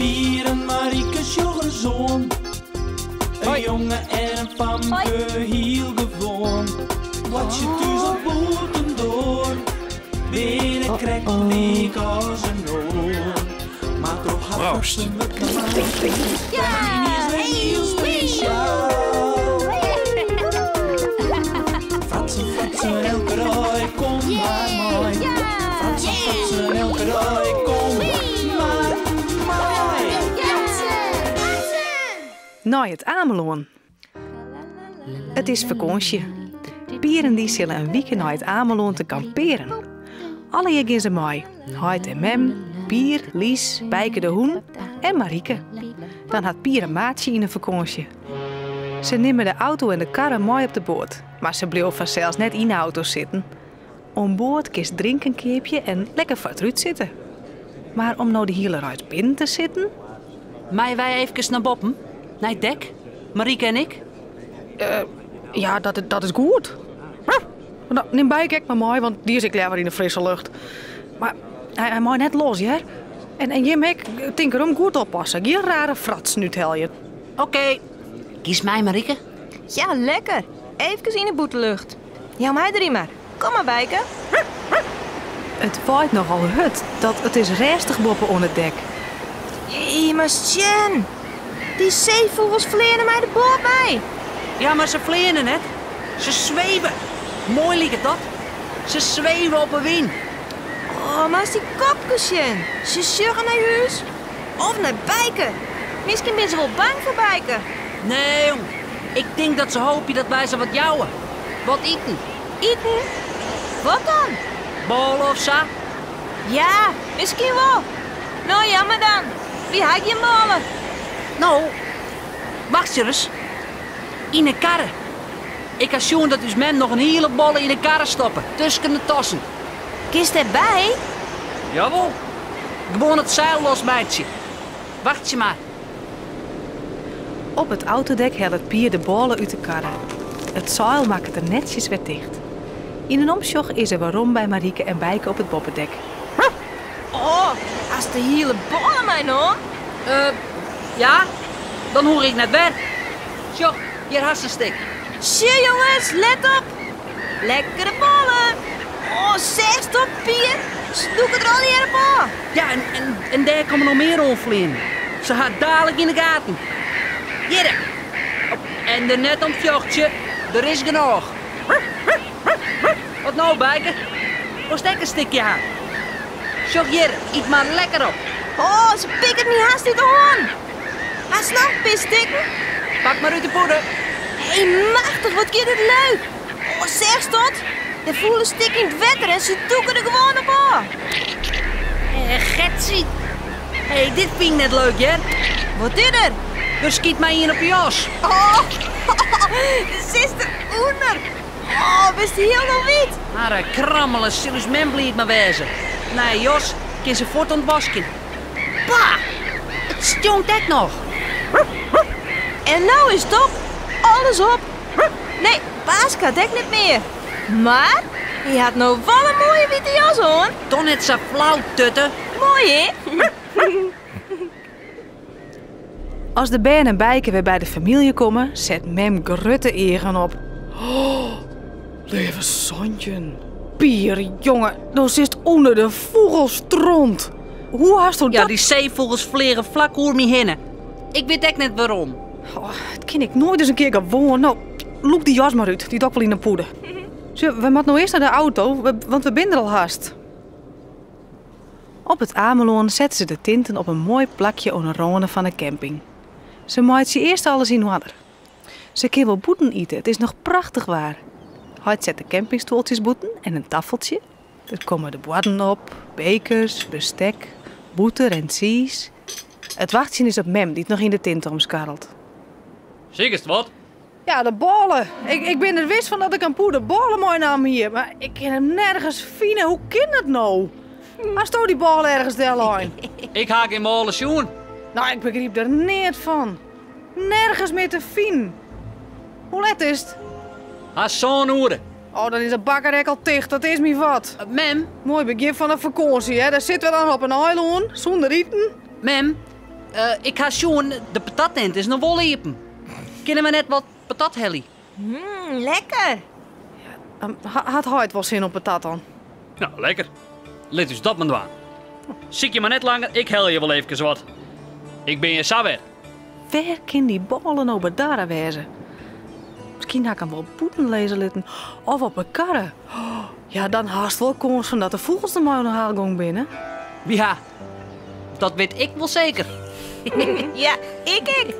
Pier en Marike sjoch ris oan. In jonge en in famke, hiel gewoan. Boartsje thús of bûtendoar, binne krekt lyk as in oar. Mar troch har Proost. fratsen wurdt de yniens wer hiel spesjaal. Fratsen, fratsen, elke dei, kom mar mei. Fratsen, fratsen, elke dei, kom mar mei. Nei it Amelân. It is fakânsje. Pier en dy sille in wike nei it Amelân te kampearen. Allegear gean se mei, heit en mem, Pier, Lies, Bijke de hûn en Marike. Dan hat Pier in maatsje yn 'e fakânsje. Se nimme de auto en de karre mei op de boat, mar se bliuwe fansels net yn 'e auto sitten. Oan board kinst drinken keapje en lekker foar it rút sitte. Mar om no de hiele reis binnen te sitten? Meie wy eefkes nei boppen? Nei it dek? Marike en ik? Ja, dat, dat is goed. No, nim Bijke ek mar mei, want dy is ek leaver yn de frisse lucht. Mar hy, hy mei net los, hear. En, en jim ek, tink erom, goed oppasse. Gjin rare fratsen úthelje. Oké. Giest mei, Marike? Ja, lekker. Eefkes yn 'e bûtenlucht. Jou my deryn mar. Kom mar, Bijke. It waait nochal hurd, dat it is rêstich boppe oan it dek. Hé, mar sjen! Dy seefûgels fleane mei de boat mei. Ja, mar se fleane net. Se sweve. Moai liket dat. Se sweve op 'e wyn. Oh, mar ast dy kopkes sjen. Se sjogge nei ús. Of nei Bijke. Miskien binne se wol bang foar Bijke. Nee, jong. Ik tink dat se hoopje dat wy se wat jouwe. Wat iten. Iten? Wat dan? Bôle of sa? Ja, miskien wol. No, jammer dan. Wy ha gjin bôle. No, wachtsje ris. Yn 'e karre. Ik ha sjoen dat ús mem noch in hiele bôle yn 'e karre stoppe, tusken de tassen. Kinst dêrby? Jawol. Gewoan it seil losmeitsje. Wachtsje mar. Op it autodek hellet Pier de bôle út de karre. It seil makket er netsjes wer ticht. Yn in omsjoch is er werom by Marike en Bijke op it boppedek. Oh, hast de hiele bôle meinaam? Uh, ja, dan hoech ik net wer. Sjoch, hjir hast in stik. Sjoch jonges, let op! Lekkere bôle! Oh, seachst dat, Pier? Se dûke der allegear op ôf. Ja, en, en, en dêr komme noch mear oanfleanen. Se ha it dalik yn 'e gaten. Hjirre. En der net om fjochtsje, der is genôch. Wat no, Bijke? Wolst ek in stikje ha? Sjoch hjir, yt mar lekker op. Oh, se pikke my hast út 'e hân. Hast noch in pear stikken? Pak mar út de pûde. Hé, machtich, wat giet it leuk. Oh, seachst dat? Der foel in stik yn it wetter en se dûke der gewoan op ôf. Eh, Getsie. Hé, dit fyn ik net leuk, hear. Wat is der? Der skyt my ien op 'e jas. Oh, do sitst der ûnder. Oh, bist hielendal wiet. Mar eh, krammele sil ús mem bliid mei wêze. Nije jas kin se fuort oan it waskjen. Bah! It stjonkt ek noch. En no is it op. Alles op. Nee, Paske hat ek net mear. Mar hy hat no wol in moaie wite jas oan. Doch net sa flau, Tutte. Moai, hè? As de bern en Bijke wer by de famylje komme, set mem grutte eagen op. Oh, leave 17. Pier, jonge, do sitst ûnder de fûgelstront. Hoe hasto Ja, dat... dy seefûgels fleagen flak oer my hinne. Ik wit ek net wêrom. Oh, dat kin ik noait ris in kear gewoan. No, lûk dy jas mar út, dy doch ik wol yn 'e pûde. Sjoch, we moatte no earst nei de auto, want we binne der al hast. Op it Amelân sette se de tinten op in moai plakje oan 'e râne fan 'e camping. Se meitsje earst alles yn oarder. Se kin wol bûten ite, it is noch prachtich waar. Heit set de campingstuoltsjes bûten en in taffeltsje. Der komme de buorden op, bekers, bestek, bûter en tsiis. It wachtsjen is op mem dy't noch yn de tinte omskarrelt. Sikest wat? Ja, de bôle. Ik, ik bin der wis fan dat ik in pûde bôle meinaam hie, mar ik kin him nergens fine. Hoe kin dat no? Hasto dy bôle ergens dellein? Ik ha gjin bôle sjoen. No, ik begryp der neat fan. Nergens mear te finen. Hoe let is it? Hast sân oere. Oh, dan is de bakker ek al ticht. Dat is my wat. Mem? Moai begjin fan de fakânsje, hè. Dêr sitte we dan op in eilân, sûnder iten. Mem? Ik ha sjoen, de patattent is noch wol iepen. Kinne we net wat patat helje? Mm, lekker. Hat heit wol sin op patat dan? Nou, lekker. Lit ús dat mar dwaan. Sykje mar net langer, ik helje wol eefkes wat. Ik bin hjir sa wer. Wêr kin dy bôle no bedarre wêze? Miskien ha ik him wol bûten lizze litten of op 'e karre. Ja, dan hast wol kâns fan dat de fûgels der mei oan de haal gong binne. Ja, dat wit ik wol seker. Ja, ik ek.